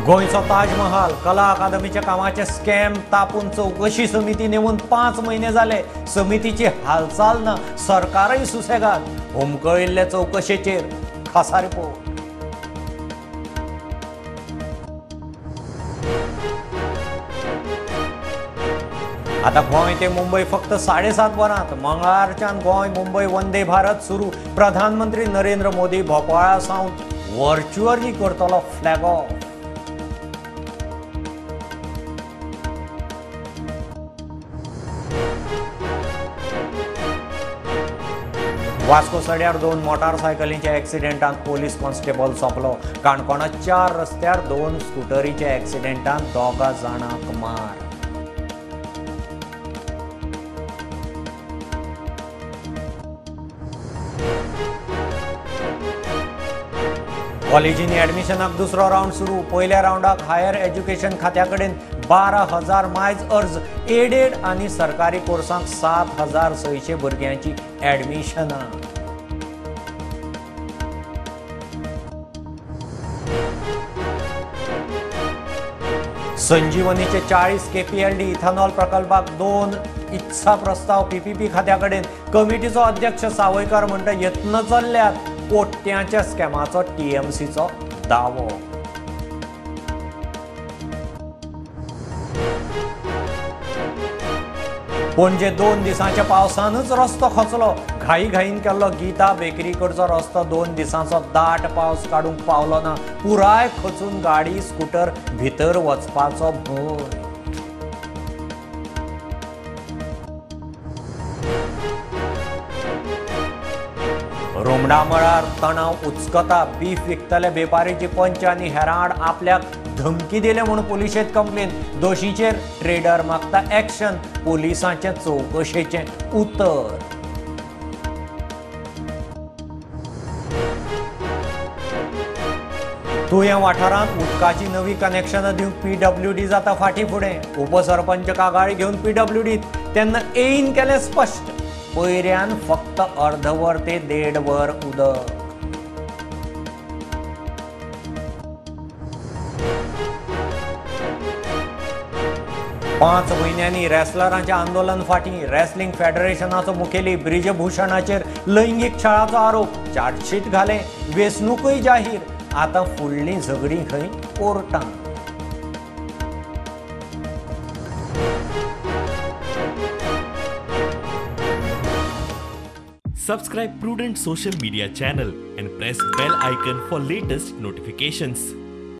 गोंयचो ताजमहाल कला अकादमीच्या कामाचे स्कॅम तापून चवकशी समिती नेमून 5 म्हयने जाले. समितीची हालचाल ना, सरकारय सुसेगाद. हुमकळिल्ले चवकशेचेर खासा रिपोर्ट. आता गोंय ते मुंबय फक्त 7.5 वरांत. मंगळारच्यान गोंय मुंबय वंदे भारत सुरू. प्रधानमंत्री नरेंद्र मोदी भोपाळा सावन व्हर्च्युअली करतलो फ्लॅग ऑफ. वास्को सड्यार 2 मोटारसायकलींच्या एक्सिडेंटांत पोलीस कॉन्स्टेबल सोंपलो. काणकोणा 4 रस्त्यार 2 स्कुटरीच्या एक्सिडेंटांत 2 जाणांक मार. कॉलेजींनी ॲडमिशनाक दुसरो रावंड सुरू. पयल्या रावंडाक हायर एज्युकेशन खात्या कडेन 12,000 मायज अर्ज. एडेड आनी सरकारी कोर्सांक 7,600 भुरग्यांची ॲडमिशनां. संजीवनीचे 40 KPLD ethanol प्रकल्पाक 2 इत्सा प्रस्ताव पीपीपी खात्या कडेन. कमिटीचो अध्यक्ष सावयकार म्हणटा यत्न चल्ल्यात. कोट्यांच्या स्कॅमाचो टीएमसीचो दावो. पणजे 2 दिसांच्या पावसानच रस्तो खचलो. घाईघाईन केल्लो गीता बेकरी कडचो रस्तो 2 दिसांचो दाट पावस काडूंक पावलो ना. पुराय खचून गाडी स्कूटर भितर वचपाचो भंय. रोमडामळार तणाव उचकता. बीफ विकतले बेपारीची पंच आनी हेरां आड आपल्याक धमकी दिले म्हूण पुलिशेंत कंप्लेन. दोशीचेर ट्रेडर मागता एक्शन. पुलिसांचें चवकशेचें उतर. तुयें वाठारांत उदकाची नवी कनेक्शनां दिवंक पीडब्ल्यूडी जाता फाटीं फुडें. उपसरपंच कागाळी घेवन पीडब्ल्यूडीत तेन्ना एईन केलें स्पश्ट. पयऱ्यान फक्त अर्दवर ते 1.5 वर उदक. पांच म्हयन्यांनी रेसलरांचें आंदोलन फाटीं. रेसलिंग फेडरेशनाचो मुखेली ब्रिजभूषणाचेर लैंगीक छळाचो आरोप. चार्जशीट घालें, वेंचणूकय जाहीर. आतां फुडलीं झगडीं खंय कोर्टांत. Subscribe Prudent Social Media channel and press bell icon for latest notifications.